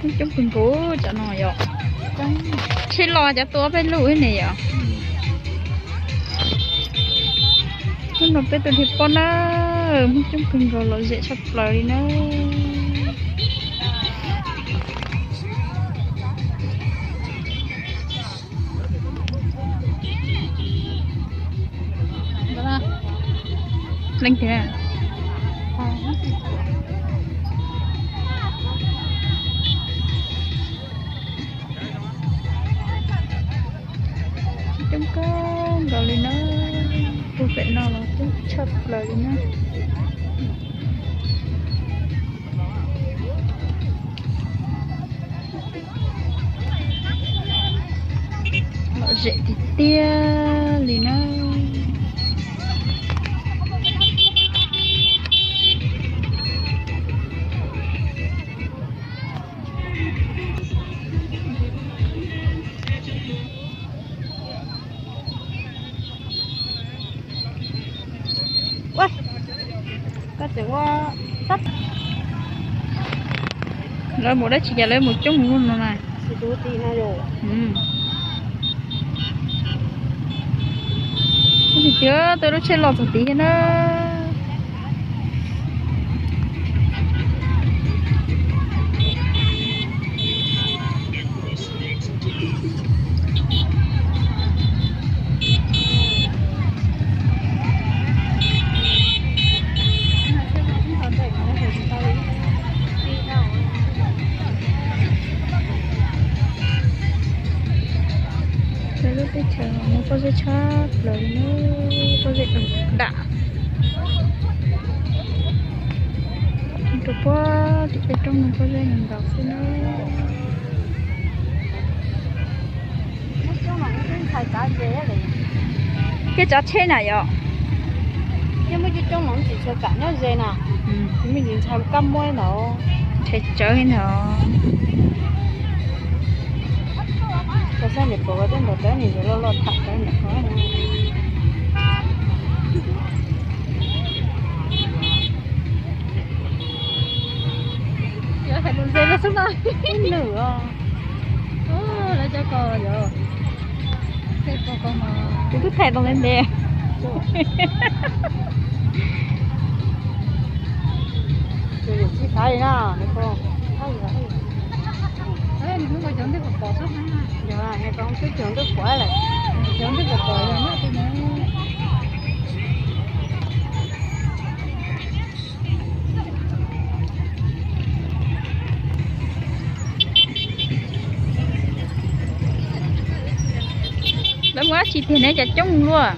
Muaj coob kawg nkaus cov no yom. Tsheb los cov tua peb lub ne yom. Hnub no peb tuaj dhia pob na, muaj coob kawg nkaus, lom zem tshaj plaws li na. Leej twg? Coob kawg nkaus li na, puag pem no los coob tshaj plaws li na. Lom zem tiag tiag li na. Lawv mus dab tsi cas lawv mus coob mus no na? Tiag, tej lub tsheb los txog tid thiab na. Lub teb chaws muaj pob zeb tshaj plaws li na, pob zeb dam. Rau puag tim peb roob no pob zeb ntau xwb na. Thiab tsav tsheb na yom. Thiab muaj coob coob los tsis tshua kam nyob ze na. Me ntsis ntshai kab muab ntawd. Ntshai tsawv li ntawd. Koj saib niam pom tej ntaub tawv niam loj loj tham tawv niam pom. Yuav hais lus ze los xwb no. Nws os. Lawv cov ko yog, kuv twb thaij tau ntev ntev. Tsis xav li na, nws ko. Nws ko cov ntej pom pom xwb. Yog, nws ko twb cov ntej pom lawm. Cov ntej pom pom yog nyob twg na. Lawv mus dab tsi tiag ne, cas coob luaj.